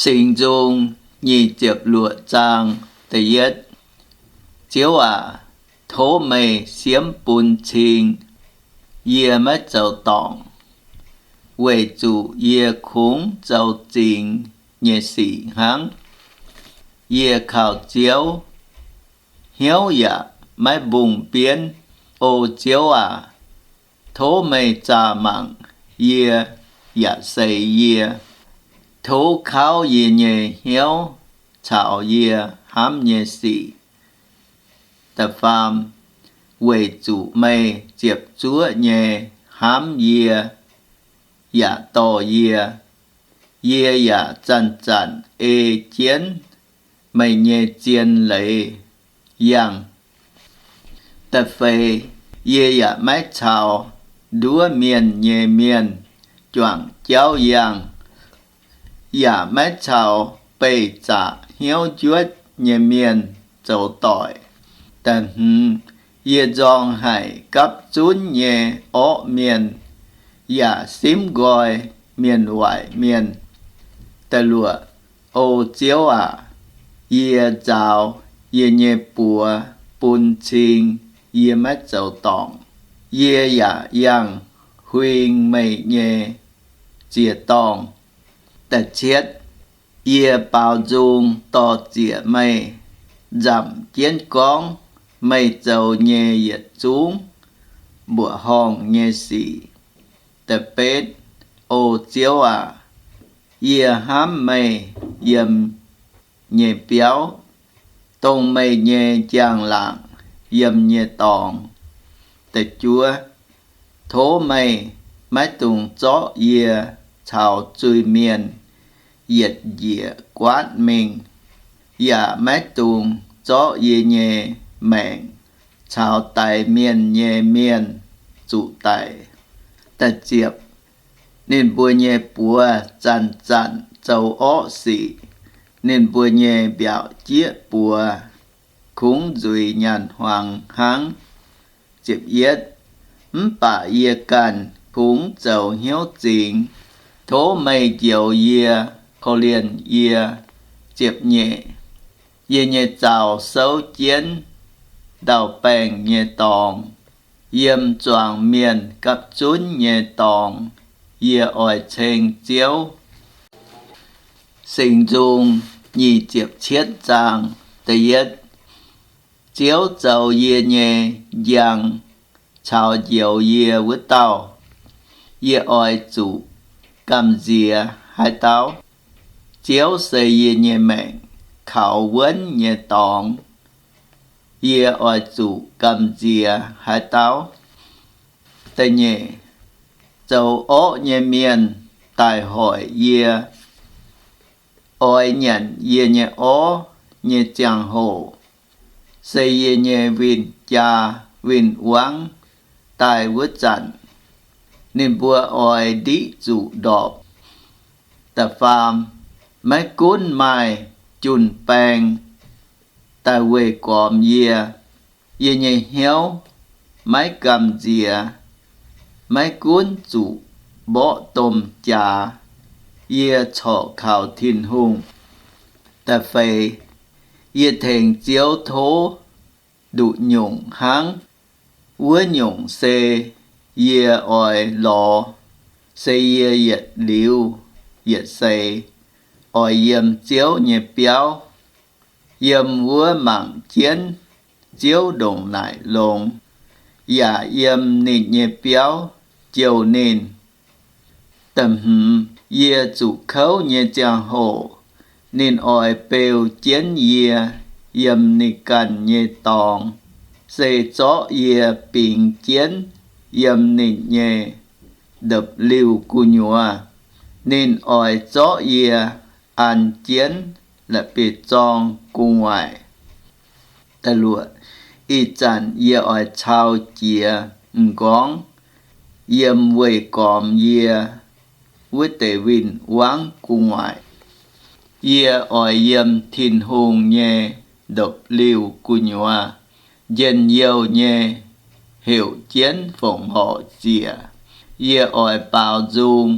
Singx Nzung nyic ziepc luoqc zaang da'yietv. Ziouv aac, tov meih siemv bun cing yie maiv zoux dorngc, weic zuqc yie kungx zoux zingx nyei sic hnangv. Yie kaux Ziouv, hnyouv yaac maiv mbungh mbienv. O Ziouv aac, tov meih zaah mangc yie yaac seix yie. Tov kauv yie nyei hnyouv caux yie hnamv nyei sic. Da'faam, weic zuqc meih ziepc zuoqv nyei hnamv yie yaac dorh yie. Yie yaac zanc-zanc ei jienv meih nyei zien leiz yangh. Da'feix, yie yaac maiv caux nduov mienh nyei mienh juangc jauv yangh, yaac maiv caux beih zaqc hnyouv njuotv nyei mienh zoux doic. Da'hmz, yie nzorng haic gapv zunv nyei orqv mienh, yaac simv nqoi mienh waaic mienh. Da'luoqc, O Ziouv aac, yie nzaaux yie nyei buoz bun cing yie maiv zoux dorngc. Yie yaac yangh huing meih nyei ziex dorngh. Da'cietv, yie baaux nzung dor-ziec meih, nzamc jienv gorngv meih zoux nyei yietc zungv mbuoqc horngh nyei sic. Da'betv, O Ziouv aac, yie hnamv meih yiem nyei biauv, dongh meih nyei njang-laangc yiem nyei dorngx. Da'juov, tov meih maiv dungx zorqv yie caux zuiz-mienh yietc njiec guaatv mingh, yaac maiv dungx zorqv yie nyei maengc caux daix mienh nyei mienh zuqc daic. Da'ziepc, ninh mbuo nyei buoz zanc-zanc zoux orqv sic, ninh mbuo nyei mbiaauc jieqv buoz kungx nzuiz nyaanh hmuangx hnangv. Ziepc yietv, mv baac yie ganh kungx zoux hnyouv zingx. Tov meih njoux yie, korv-lienh yie. Ziepc nyeic, yie nyei zaux souv jienv ndau-baengh nyei dorngx, yiem zuangx mienh gapv zunv nyei dorngx, yie oix ceng Ziouv. Singx Nzung nyic ziepc cietv zaang da'yietv. Ziouv zoux yie nyei njang caux njoux yie wuov dauh, yie oix zuqc gamh nziex haaix dauh? Ziouv se yie nyei maengc kaux wuonv nyei dorngx, yie oix zuqc gamh nziex haaix dauh? Da'nyeic, zoux orqv nyei mienh daic hoic yie, oix nyanc yie nyei orv nyei ziangh hoc, se yie nyei win-jaa win-wangv daaih wuov zanc, ninh mbuo oix ndiqv zuqc ndorpc. Da'faam, maiv gunv maaih jun-baeng daaih weih gormx yie, yie nyei hnyouv maiv gamh nziex. Maiv gunv zuqc mborqv domh jaax, yie corc kaux Tin-Hungh. Da'feix, yie tengx Ziouv tov nduqc nyungc hnangv. Wuov nyungc se yie oix lorz, se yie yietc liuz yietc seix oix yiem Ziouv nyei biauv, yiem wuov mangc jienv Ziouv ndongc naaic longx, yaac yiem ninh nyei biauv jouh ninh. Da'hmz, yie zuqc kouv nyei ziangh hoc, ninh oix beu jienv yie yiem ninh ganh nyei dorngx, se zorqv yie bingx jienv yiem ninh nyei ndopv-liuh gu'nyuoz. Ninh oix zorqv yie an jienv la'bieiv-zorng gu'nguaaic. Da'luoqc, ih zanc yie oix cau jiex m'nqorngv yiem weih gormx yie wuov deix win-wangv gu'nguaaic. Yie oix yiem Tin-Hungh nyei ndopv-liuh gu'nyuoz njien-youh nyei heuc jienv fongc horc ziec. Yie oix baaux nzung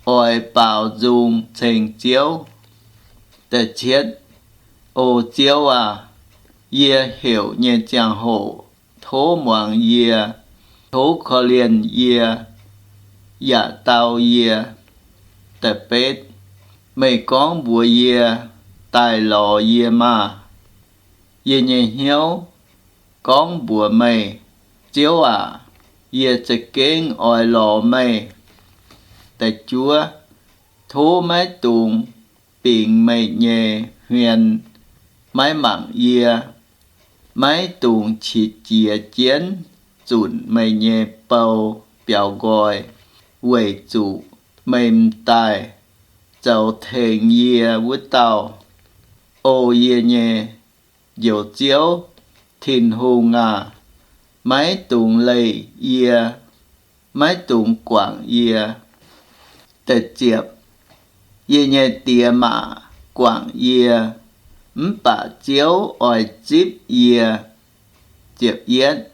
oix baaux nzung ceng Ziouv. Da'cietv, O Ziouv aac, yie heuc nyei ziangh hoc tov muangx yie, tov korv-lienh yie, yaac dau yie. Da'betv, meih gorngv mbuox yie, daaih lorz yie maah! Yie nyei hnyouv gorngv mbuox meih, Ziouv aac, yie za'gengh oix lorz meih. Da'juov, tov maiv dungx bingx meih nyei hmien maiv mangc yie. Maiv dungx qiex jiez jienv zunc meih nyei bou biaux nqoi, weic zuqc meih m'daaih zoux tengx yie wuov dauh. O yie nyei Njoux Ziouv, Tin-Hungh aah! Maiv dungx leih yie, maiv dungx guangc yie. Da'ziepc, yie nyei diex maac guangc yie, mv baac Ziouv oix zipv yie. Ziepc yietv,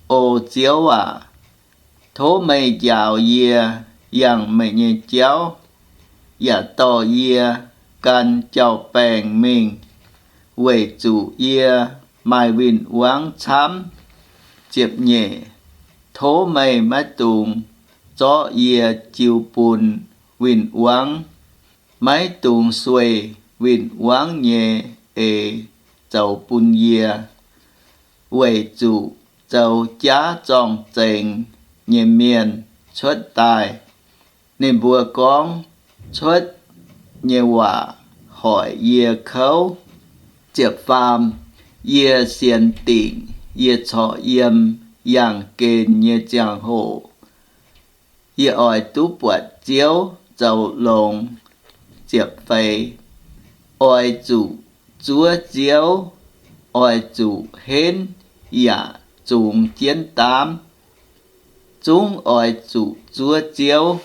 O Ziouv aac, tov meih njaaux yie yangh meih nyei jauv, yaac dorh yie gan jauv-baengh mingh, weic zuqc yie maaih win-wangv camv. Ziepc nyeic, tov meih maiv dungx zorqv yie jiu bun win-wangv. Maiv dungx sueih win-wangv nyei eix zoux bun yie, weic zuqc zoux jaav zorng-zengx nyei mienh cuotv daaih. Ninh mbuo gorngv cuotv nyei waac hoic yie kouv. Ziepc faam, yie sienx dingc yie corc yiem yaangh gen nyei ziangh hoc, yie oix duqv buatc Ziouv zoux longx. Ziepc feix, oix zuqc zuov Ziouv, oix zuqc henv yaac zungx jienv daamv. Zungv oix zuqc zuov Ziouv.